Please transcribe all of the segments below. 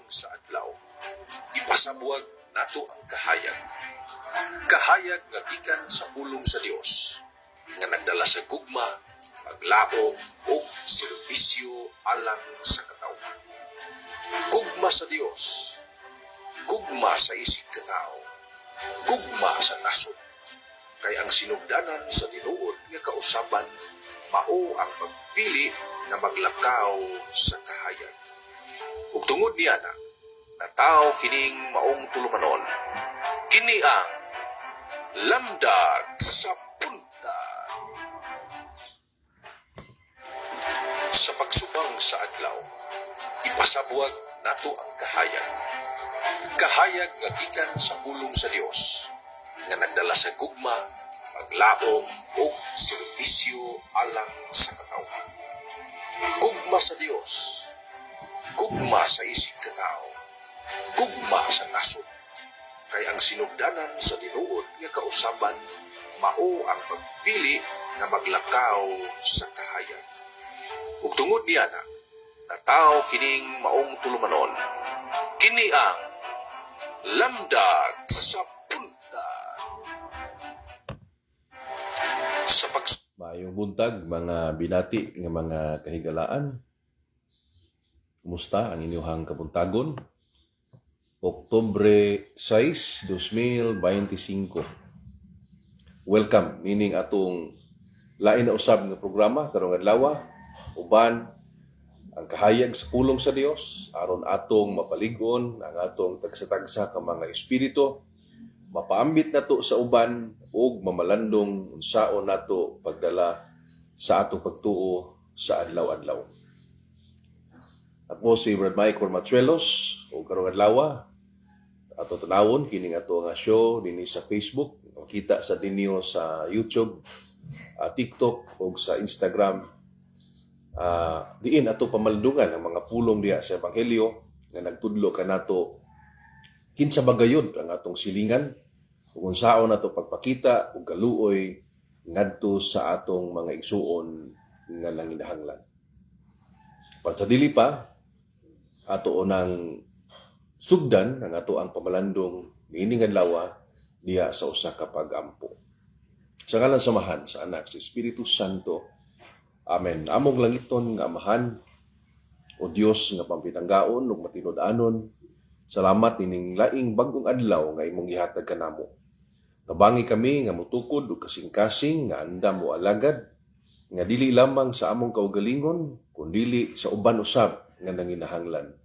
Sa adlaw, ipasabwag nato ang kahayag. Kahayag nga gikan sa pulong sa Dios nga nagdala sa gugma, paglaom ug serbisyo alang sa katawhan. Gugma sa Dios, gugma sa isig katao, gugma sa nasod. Kay ang sinugdanan sa tinuod nga kausaban mao ang pagpili nga maglakaw sa kahayag. Ug tungod niana, natawo kining maong tulumanon. Kini ang Lamdag sa Punta. Sa pagsubang sa adlaw, ipasabwag nato ang kahayag. Kahayag nga gikan sa pulong sa Dios nga nagdala sa gugma, paglaom ug serbisyo alang sa katawhan. Gugma sa Dios, gugma sa isig katao, gugma sa nasod. Kay ang sinugdanan sa tinuod nga kausaban mao ang pagpili nga maglakaw sa kahayag. Ug tungod niana, natawo kining maong tulumanon. Kini ang Lamdag sa Punta. Sa pag Maayong buntag, mga binati nga mga kahigalaan. Kumusta ang inyong kabuntagon? Oktubre 6, 2025. Welcome nining atong lain na usab nga programa karong adlaw, uban ang kahayag sa pulong sa Dios aron atong mapalig-on ang atong tagsa-tagsa ka mga espiritu, mapaambit nato sa uban ug mamalandong unsaon nato pagdala sa atong pagtuo sa adlaw-adlaw. Ako si Brad Mike Cormachuelos ug karong adlaw ato tanawon kining ato nga show dinhi sa Facebook, makita sa ninyo sa YouTube, TikTok ug sa Instagram. Diin ato pamalandungan ang mga pulong diha sa ebanghelyo nga nagtudlo kanato kinsa ba gayud ang atong silingan ug unsaon nato pagpakita og kaluoy ngadto sa atong mga igsuon nga nanginahanglan. Para sa dili pa, ato unang sugdan ang ato ang pamalandong niining adlaw diha sa usa ka pag-ampo. Sa ngalan sa Amahan, sa Anak, sa Espiritu Santo. Amen. Among langiton nga Amahan, o Dios nga pampinanggaon ug matinud-anon, salamat ining laing bag-ong adlaw nga imong gihatag kanamo. Tabangi kami nga mutukod og kasing-kasing nga andam mo alagad nga dili lamang sa among kaugalingon kundili sa uban usab nga nanginahanglan.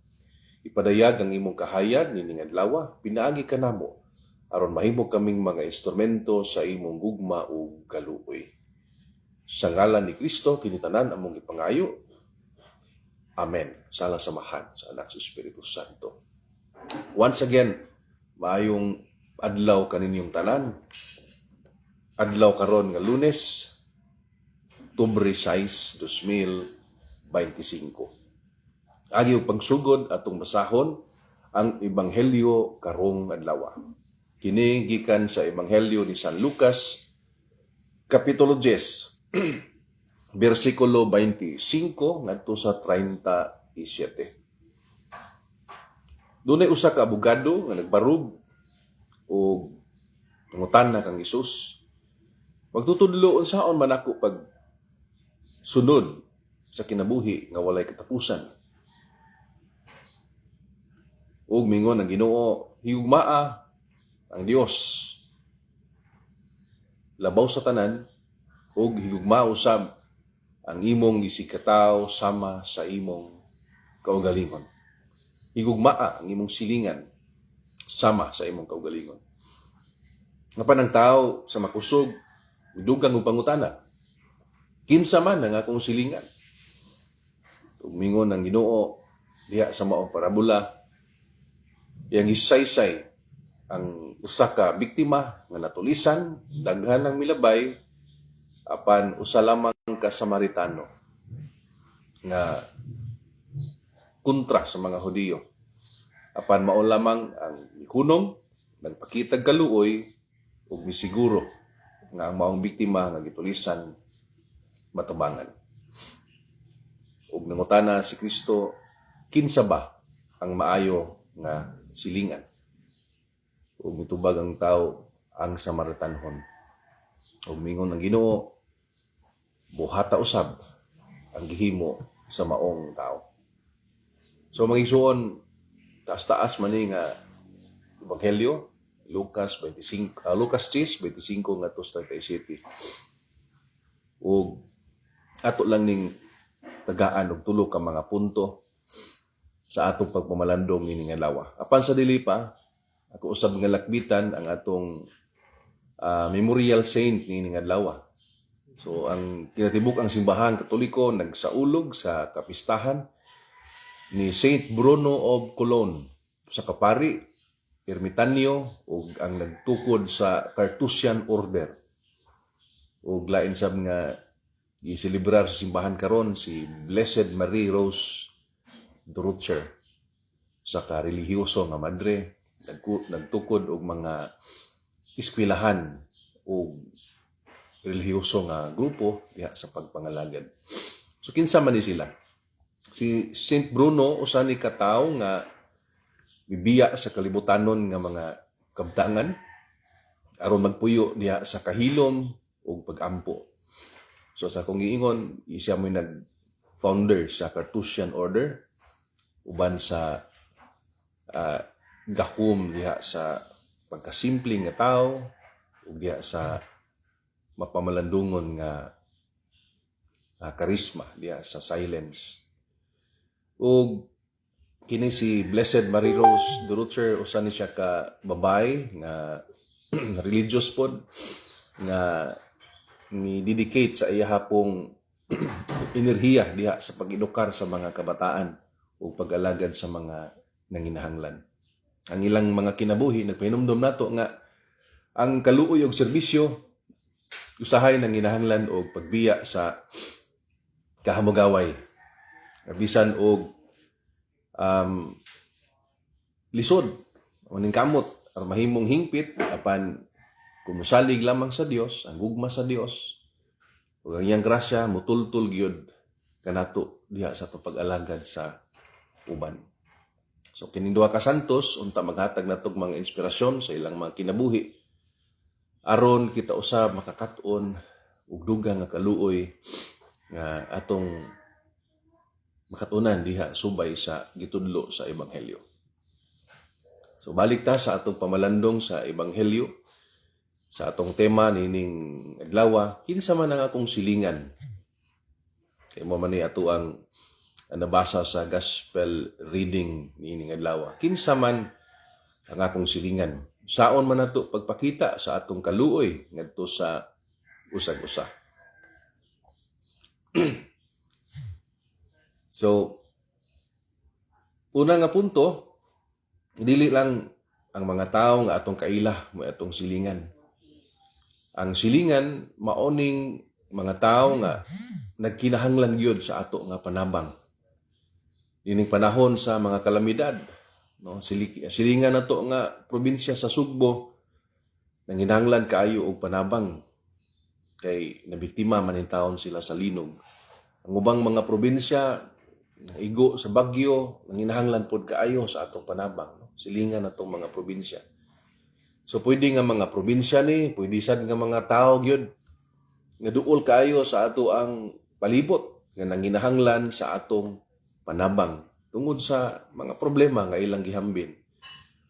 Ipadayag ang imong kahayag nining adlaw pinaagi kanamo aron mahimo kaming mga instrumento sa imong gugma ug kaluoy. Sa ngalan ni Kristo kini tanan among gipangayo. Amen. Sa ngalan sa Amahan, sa Anak, sa Espiritu Santo. Once again, maayong adlaw kaninyong tanan. Adlaw karon nga Lunes, Oktubre 6, 2025. Agi og pagsugod, atong basahon ang ebanghelyo karong adlaw. Kini gikan sa Ebanghelyo ni San Lucas, kapitulo 10, bersikulo 25 ngadto sa 37. Dunay usa ka abogado nga nagbarog ug nangutana kang Hesus, "Magtutudlo, unsaon man ako pag sunod sa kinabuhi nga walay katapusan?" Ug mingon ang Ginoo, "Higugmaa ang Dios labaw sa tanan ug higugmaa usab ang imong isigkatawo sama sa imong kaugalingon. Higugmaa ang imong silingan sama sa imong kaugalingon." Apan ang tao sa makusog midugang og pangutana, "Kinsa man ang akong silingan?" Ug mingon ang Ginoo diha sa maong parabola, iyang gisaysay ang usa ka biktima nga natulisan, daghan ang milabay, apan usa lamang ka Samaritano nga kontra sa mga Hudiyo. Apan mao lamang ang mihunong, nagpakitag kaluoy ug misiguro nga ang maong biktima nga gitulisan matabangan. Ug nangutana si Kristo, "Kinsa ba ang maayo nga silingan? Ug mitubag ang tao, ang Samaritanhon. Ug mingon ang Ginoo, buhata usab ang gihimo sa maong tao. So, mga igsuon, taas-taas man ni nga ebanghelyo, Lucas 25, Lucas 10, 25 ngadto sa 37. Ug ato lang ning tagaan og tulo ka mga punto sa atong pagpamalandong ini nga adlaw. Apan sa dili pa, ako usab nga lakbitan ang atong memorial saint niini nga adlaw. So ang kinatibuk ang Simbahan Katoliko nagsaulog sa kapistahan ni Saint Bruno of Cologne, sa kapari, ermitanyo ug ang nagtukod sa Carthusian Order. Ug lain sab nga giselebrar sa simbahan karon si Blessed Marie Rose Durocher, sa ka relihiyoso nga madre, nagtukod og mga eskwelahan ug relihiyoso nga grupo diha sa pagpangalagad. So kinsa man ni sila? Si Saint Bruno, usa ni ka tawo nga mibiya sa kalibutanon nga mga kabtangan aron magpuyo diha sa kahilom ug pagampo. So sa akong giingon, siya mo'y nag-founder sa Carthusian Order uban sa gakum diha sa pagkasimple nga tao ug diha sa mapamalandungon nga karisma diha sa silence. Ug kini si Blessed Marie Rose Durocher, usa ni siya ka babae nga religious pod nga ni dedicate sa iyaha pong enerhiya diha sa pag-edukar sa mga kabataan ug pag-alagad sa mga nanginahanglan. Ang ilang mga kinabuhi nagpahinumdom nato nga ang kaluoy og serbisyo usahay nanginahanglan og pagbiya sa kahamugaway. Bisan og lisod, maning kamot, aron mahimong hingpit, apan kung mosalig lamang sa Dios, ang gugma sa Dios ug ang iyang grasya mutultol gyud kanato diha sa atong pag-alagad sa uban. So kining duha ka santos unta maghatag natog mga inspirasyon sa ilang mga kinabuhi aron kita usab makakat-on og dugang nga kaluoy nga atong makatunan diha subay sa gitudlo sa ebanghelyo. So balik ta sa atong pamalandong sa ebanghelyo, sa atong tema nining adlaw, kinsa man ang akong silingan? Kay mao man ni ato ang nabasa sa gospel reading niining adlaw. Kinsa man ang akong silingan? Saon man nato pagpakita sa atong kaluoy ngadto sa usag-usa? So, una nga punto, dili lang ang mga tao nga atong kaila mo atong silingan. Ang silingan maoning mga tao nga nagkinahanglan gyud sa ato nga panabang. Ining panahon sa mga kalamidad, no, silingan nato nga probinsya sa Sugbo, nanginahanglan kaayo og panabang kay nabiktima man taon sila sa linog. Ang ubang mga probinsya igo sa bagyo, nanginahanglan pod kaayo sa atong panabang, no? Silingan atong mga probinsya. So pwede nga mga probinsya ni, pwede sad nga mga tao gyud nga duol kaayo sa ato ang palibot nga nanginahanglan sa atong panabang tungod sa mga problema nga ilang gihambin.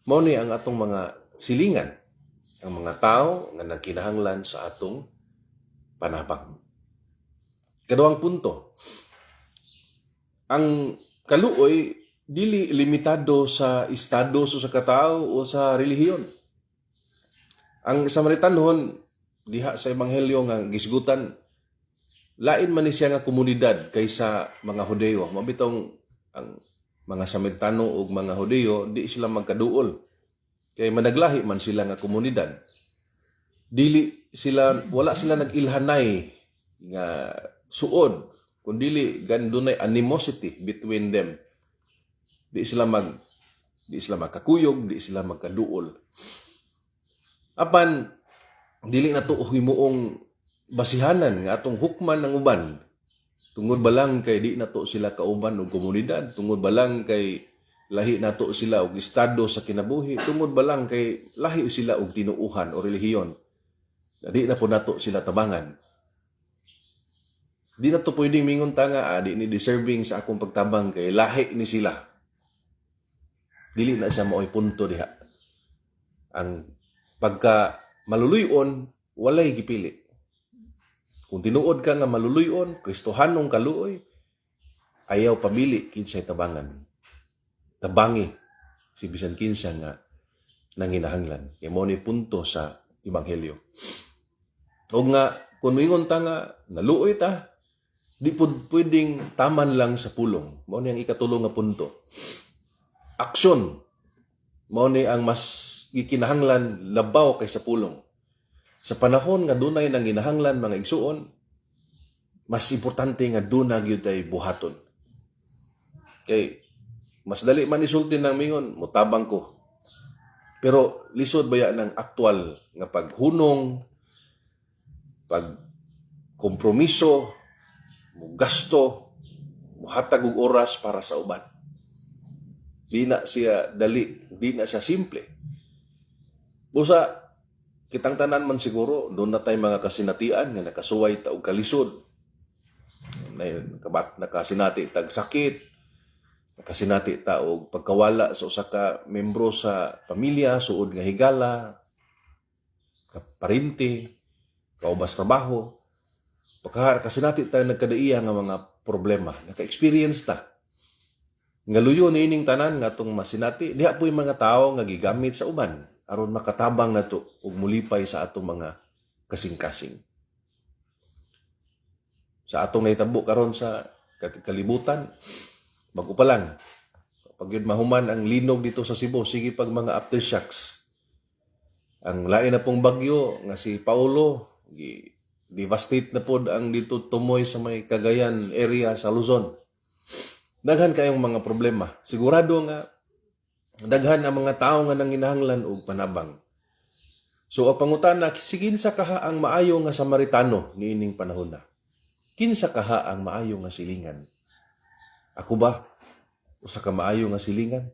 Mao ni ang atong mga silingan, ang mga tao nga nagkinahanglan sa atong panabang. Kaduhang punto, ang kaluoy dili limitado sa estado sa katao o sa relihiyon. Ang Samaritanhon diha sa ebanghelyo nga gisgutan, lain man ni siya nga komunidad kaysa mga Hudeo. Mabitong ang mga Samaritano ug mga Hudeo di sila magkaduol kay managlahi man sila nga komunidad. Dili sila, wala sila nag-ilhanay nga suod, kun dili gandunay animosity between them. Di sila magkakuyog, di sila magkaduol. Apan dili na to himuong basihanan nga atong hukman ang uban tungod ba lang kay di na to sila kauban og komunidad, tungod ba lang kay lahi nato sila og estado sa kinabuhi, tungod ba lang kay lahi sila og tinuuhan o relihiyon na di na po nato sila tabangan. Di na to pwedeng mingon ta nga, "Ah, di ni deserving sa akong pagtabang kay lahi ni sila." Dili na siya maoy punto diha. Ang pagka maluluyon, walay gipili. Kung tinuod ka nga maluluyon, Kristohanong kaluoy, ayaw pamili kinsay tabangan. Tabangi si bisan kinsa nga nanginahanglan. Kay mao ni punto sa ebanghelyo. Og nga kung moingon ta nga naluoy ta, di pud pwedeng taman lang sa pulong. Mao ni ang ikatulo nga punto. Aksyon. Mao ni ang mas gikinahanglan labaw kaysa pulong. Sa panahon nga dunay nanginahanglan, mga igsuon, mas importante nga duna gyud tay buhaton. Kay mas dali man isulti ng mingon, "Mutabang ko." Pero lisod baya ng aktual nga paghunong, pag kompromiso, mugasto, muhatag og oras para sa uban. Di na siya dali, di na siya simple. Busa, kitang tanan man siguro, duna tay mga kasinatian nga nakasuway ta og kalisod. Kabat, nakasinati tag sakit, nakasinati ta og pagkawala sa usa ka membro sa pamilya, suod nga higala, kaparente, kaubas trabaho. Pagka kasinati ta nagkadaiya nga mga problema, naka-experience ta. Nga luyo niining tanan nga atong masinati, diha po'y mga tao nga gigamit sa uban aron makatabang nato ug mulipay sa atong mga kasing-kasing. Sa atong nahitabo karon sa kalibutan, bago pa lang, pag yun mahuman ang linog dito sa Cebu, sige pag mga aftershocks. Ang lain na pong bagyo nga si Paolo, gi devastate na pod ang dito tumoy sa may Cagayan area sa Luzon. Daghan kayong mga problema. Sigurado nga daghan ang mga tao nga nanginahanglan og panabang. So ang pangutana, si kinsa kaha ang maayo nga Samaritano niining panahon na? Kinsa kaha ang maayo nga silingan? Ako ba usa ka maayo nga silingan?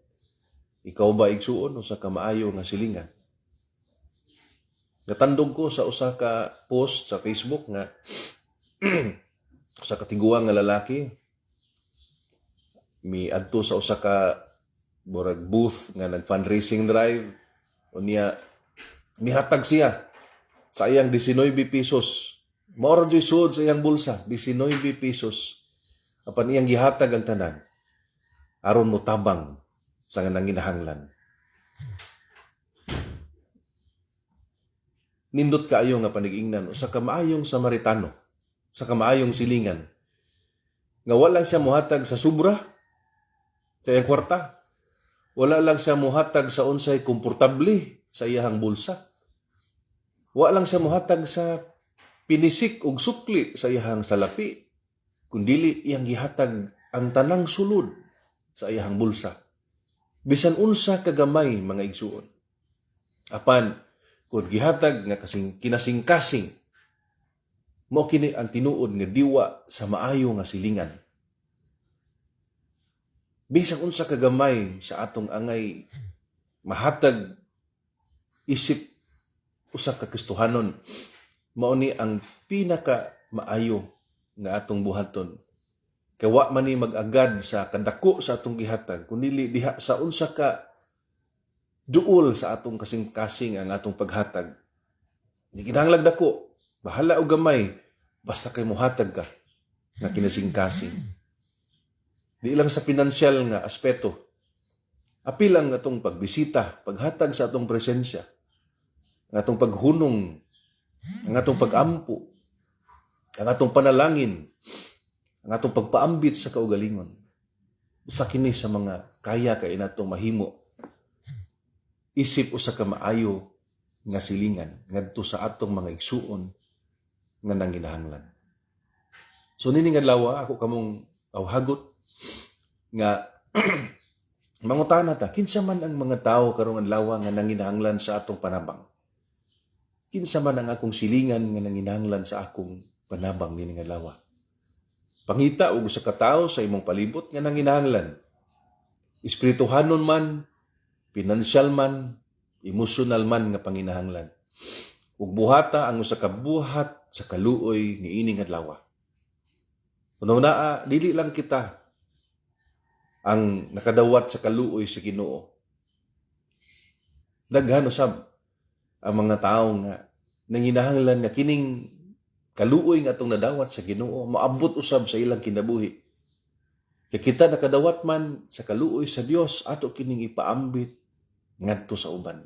Ikaw ba, igsuon, usa ka maayo nga silingan? Natandog ko sa usa ka post sa Facebook nga usa ka tiguang nga lalaki mi adto sa usa ka murag booth nga nag fundraising drive. Unya mihatag siya sa iyang 19 pesos. Mao ra juy suod sa iyang bulsa, 19 pesos. Apan iyang gihatag ang tanan aron motabang sa nga nanginahanglan. Nindot kaayo nga panigingnan, usa ka maayong Samaritano, sa kamaayong silingan nga wala siya muhatag sa sobra sa iyang kwarta. Wala lang siya muhatag sa unsay komportable sa iyahang bulsa. Wala lang siya muhatag sa pinisik og sukli sa iyahang salapi, kundili iyang gihatag ang tanang sulod sa iyahang bulsa. Bisan unsa kagamay, mga igsuon. Apan kung gihatag nga kasing kinasingkasing, mao kini ang tinuod nga diwa sa maayo nga silingan. Bisan unsa kagamay sa atong angay mahatag isip usa ka Kristohanon, mao ni ang pinaka maayo nga atong buhaton. Kay wa man ni mag-agad sa kadako sa atong gihatag, kundi diha sa unsa ka duol sa atong kasing-kasing ang atong paghatag. Di kinahanglag dako, bahala og gamay, basta kay muhatag ka nga kinasingkasing. Di lang sa pinansyal nga aspeto. Apil ang atong pagbisita, paghatag sa atong presensya, ang atong paghunong, ang atong pagampo, ang atong panalangin, ang atong pagpaambit sa kaugalingon. Usa kini sa mga kaya kay natong mahimo isip usa ka maayo nga silingan ngadto sa atong mga igsuon nga nanginahanglan. So nining adlaw, ako kamong awhagot nga mangutana ta kinsa man ang mga tawo karong adlaw nga nanginahanglan sa atong panabang. Kinsa man ang akong silingan nga nanginahanglan sa akong panabang nining adlaw? Pangita og usa ka tawo sa imong palibot nga nanginahanglan. Espirituhanon man, pinansyal man, emosyonal man nga panginahanglan. Ug buhata ang usa ka buhat sa kaluoy niining adlaw. Una-unaa, dili lang kita ang nakadawat sa kaluoy sa Ginoo. Daghan usab ang mga tawo nga nanginahanglan nga kining kaluoy nga atong nadawat sa Ginoo maabot usab sa ilang kinabuhi. Kay kita nakadawat man sa kaluoy sa Dios, ato kining ipaambit ngadto sa uban.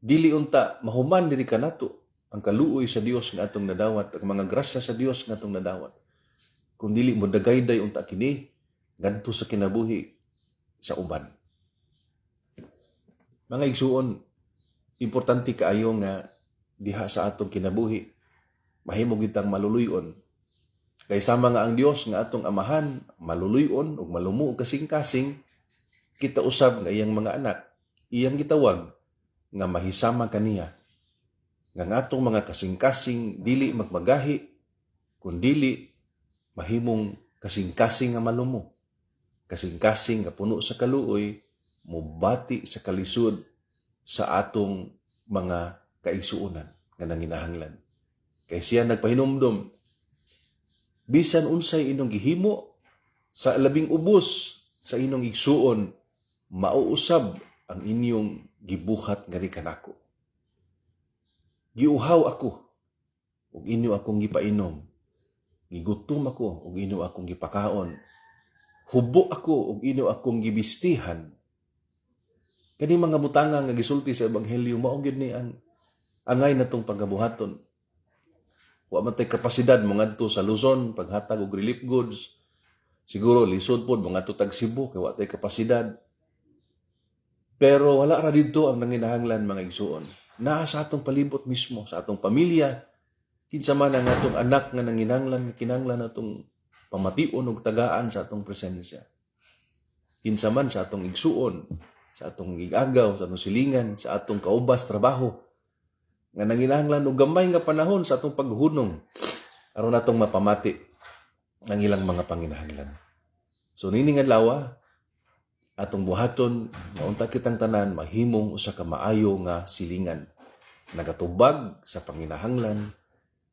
Dili unta mahuman diri kanato ang kaluoy sa Dios nga atong nadawat, ang mga grasya sa Dios nga atong nadawat. Kung dili mo dagayday unta kini ngadto sa kinabuhi sa uban. Mga igsuon, importante kaayo nga diha sa atong kinabuhi mahimo kitang maluluyon. Kay sama nga ang Dios nga atong amahan maluluyon ug malumo og kasing-kasing, kita usab nga iyang mga anak, iyang gitawag nga mahisama kaniya. Nga ang atong mga kasing-kasing dili magmagahi, kundili mahimong kasing-kasing nga malumo. Kasing-kasing nga puno sa kaluoy, mubati sa kalisod sa atong mga kaigsuonan nga nanginahanglan. Kay siya nagpahinumdom, bisan unsay inyong gihimo sa labing ubos sa inyong igsuon, mauusab ang inyong gibuhat ngari kanako. Giuhaw ako ug inyo akong gipainom. Gigutom ako ug inyo akong gipakaon. Hubo ako ug inyo akong gibistihan. Kani mga butanga nga gisulti sa ebanghelyo, mao gyud ni ang angay natong pagabuhaton. Wa man tay kapasidad mangadto sa Luzon paghatag og relief goods. Siguro lisod pod mangadto tag Cebu kay wa tay kapasidad. Pero wala ra didto ang nanginahanglan, mga igsuon. Naa sa atong palibot mismo, sa atong pamilya, kinsa man ang atong anak nga nanginahanglan nga kinahanglan natong pamation og tagaan sa atong presensya. Kinsa man sa atong igsuon, sa atong igagaw, sa atong silingan, sa atong kaubas trabaho, nga nanginahanglan og gamay nga panahon sa atong paghunong aron natong mapamati ang ilang mga panginahanglan. So nining adlaw, atong buhaton nga unta kitang tanan mahimong usa ka maayo nga silingan nagatubag sa panginahanglan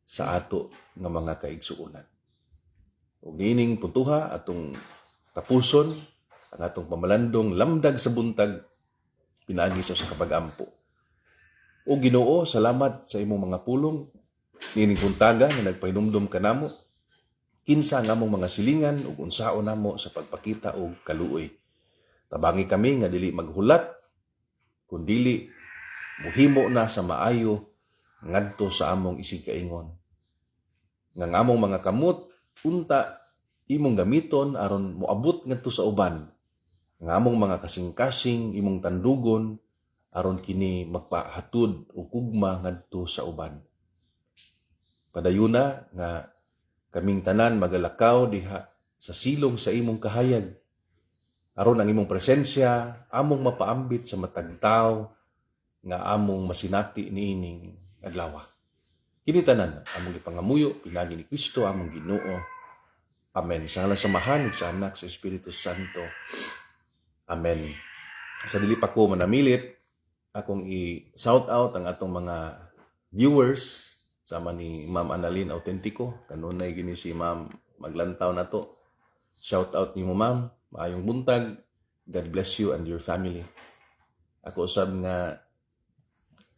sa ato nga mga kaigsuonan. Ug niining puntuha atong tapuson ang atong pamalandong Lamdag sa Buntag pinaagi sa usa ka pag-ampo. O Ginoo, salamat sa imong mga pulong niining buntaga nga nagpahinumdom kanamo kinsa ang among mga silingan ug unsaon namo sa pagpakita og kaluoy. Tabangi kami nga dili maghulat kundili muhimo na sa maayo ngadto sa among isigkaingon. Nga ang among mga kamot unta imong gamiton aron moabot ngadto sa uban. Nga among mga kasing-kasing imong tandugon aron kini magpahatod og gugma ngadto sa uban. Padayuna nga kaming tanan magalakaw diha sa silong sa imong kahayag aron ang imong presensya among mapaambit sa matag tawo nga among masinati niining adlaw. Kini tanan among gipangamuyo pinaagi ni Kristo among Ginoo. Amen. Sa ngalan sa Amahan, ug sa Anak, sa Espiritu Santo. Amen. Sa dili pa ko manamilit, akong i-shout out ang atong mga viewers sama ni Ma'am Annalyn Autentico. Kanunay gini si Ma'am maglantaw na to. Shout out nimo, Ma'am. Maayong buntag. God bless you and your family. Ako usab nga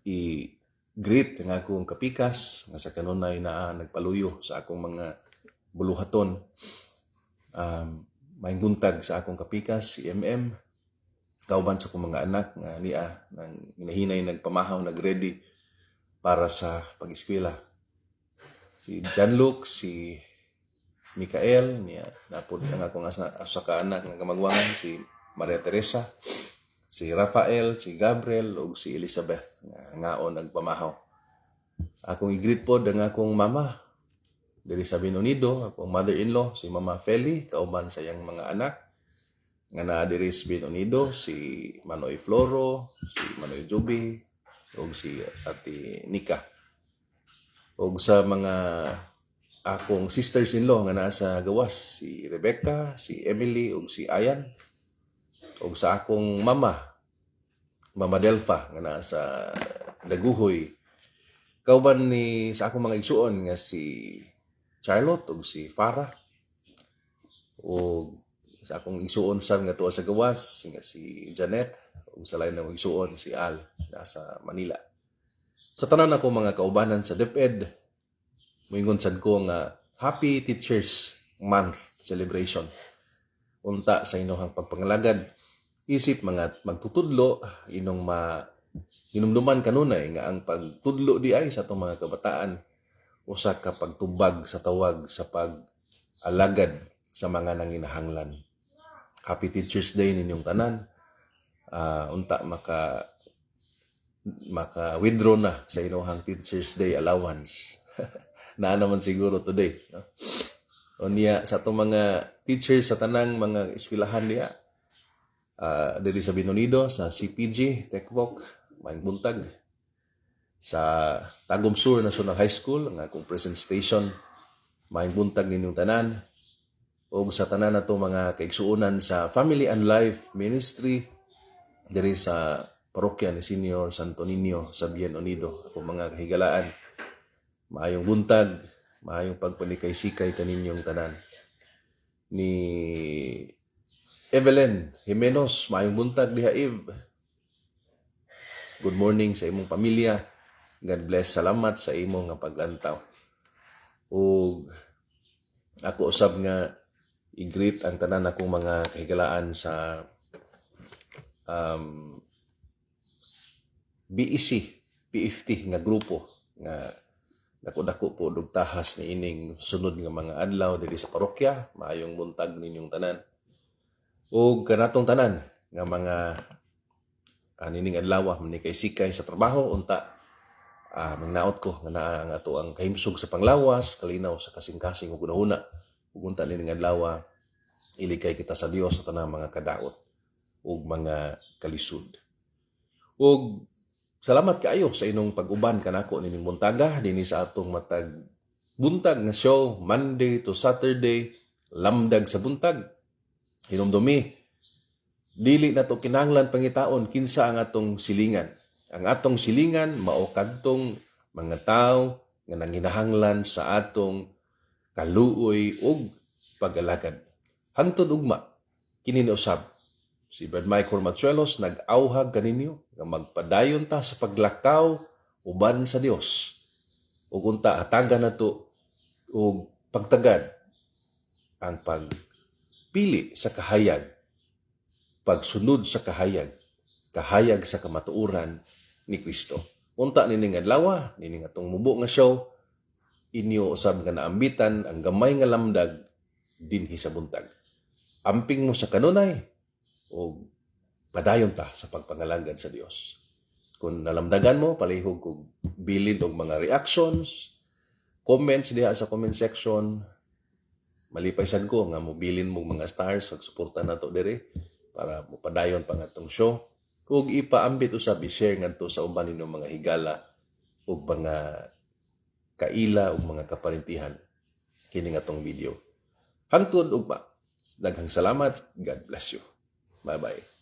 i-greet ang akong kapikas nga sa kanunay naa nagpaluyo sa akong mga buluhaton. Maayong buntag sa akong kapikas, si MM. Kauban sa akong mga anak nga niya nang hinahinay nagpamahaw, nagready para sa pag-eskwela. Si John Luke, si Mikael, niya napod ang akong asa ka anak nga kamagwangan, si Maria Teresa, si Rafael, si Gabriel ug si Elizabeth nga ngaon nagpamahaw. Akong i-greet pod ang akong mama diri sa Unido, akong mother-in-law si Mama Feli kauban sa iyang mga anak nga naa diri sa Unido, si Manoy Floro, si Manoy Juby ug si Ate Nika. Ug sa mga akong sisters-in-law nga naa sa gawas, si Rebecca, si Emily ug si Ayan. Ug sa akong mama, Mama Delfa, nga naa sa Daguhoy. Kauban ni sa akong mga igsuon nga si Charlotte ug si Farah. Ug sa akong igsuon sad nga tuwa sa gawas nga si Janet ug sa lain nang igsuon, si Al, nasa Manila. Sa tanan ako mga kaubanan sa DepEd, moingon sad ko nga Happy Teachers Month celebration. Unta sa inyong pagpangalagad isip mga magtutudlo, inyong ma hinumduman kanunay nga ang pagtudlo di ay sa atong mga kabataan usa ka pagtubag sa tawag sa pag-alagad sa mga nanginahanglan. Happy Teachers Day ninyong tanan. Unta maka maka withdraw na sa inyong Teachers Day allowance. Naa naman siguro today. No? Unya sa atong mga teachers sa tanang mga eskwelahan diha diri sa Bien Unido, sa CPG, Tecvoc, maayong buntag. Sa Tagum Sur National High School, ang akong present station, maayong buntag ninyong tanan. Ug sa tanan nato mga kaigsuonan sa Family and Life Ministry diri sa parokya ni Senior Santo Niño sa Bien Unido, akong mga kahigalaan, maayong buntag, maayong pagpanikay-sikay kaninyong tanan. Ni Evelyn Jimenez, maayong buntag diha, Eve. Good morning sa imong pamilya. God bless. Salamat sa imong nga paglantaw. Ug ako usab nga i-greet ang tanan akong mga kahigalaan sa BEC PFT nga grupo nga dako-dako po og tahas ni ining sunod nga mga adlaw diri sa parokya. Maayong buntag ninyong tanan. Ug kanatong tanan nga mga nining adlaw manikay-sikay sa trabaho, unta mangnaot ko nga naa ang ato ang kahimsog sa panglawas, kalinaw sa kasing-kasing ug hunahuna. Ug unta nining adlaw ilikay kita sa Dios sa tanang mga kadaot ug mga kalisod. Ug salamat kaayo sa inyong pag-uban kanako nining buntaga dinhi sa atong matag buntag nga show, Monday to Saturday, Lamdag sa Buntag. Hinumdumi, dili na to kinahanglan pangitaon kinsa ang atong silingan. Ang atong silingan mao kadtong mga tawo nga nanginahanglan sa atong kaluoy ug pag-alagad. Hangtod ugma, kini ni usab si Brad Mike Hormachuelos, nag-auhag kaninyo nga magpadayon ta sa paglakaw uban sa Dios. Ug unta hatagan nato og pagtagad ang pagpili sa kahayag, pagsunod sa kahayag, kahayag sa kamatuoran ni Kristo. Unta nining adlaw, nining atong mubo nga show, inyo usab nga naambitan ang gamay nga lamdag dinhi sa buntag. Amping mo sa kanunay o padayon ta sa pagpangalagad sa Dios. Kung nalamdagan mo, palihog og bilin og mga reactions, comments diha sa comment section. Malipay sad ko nga mobilin mo mga stars, suporta nato diri para mopadayon pa nga atong show. Ug ipaambit usab, i-share ngadto sa uban ninyong mga higala ug mga kaila ug mga kaparintihan kini nga atong video. Hangtod ugma. Daghang salamat. God bless you. Bye-bye.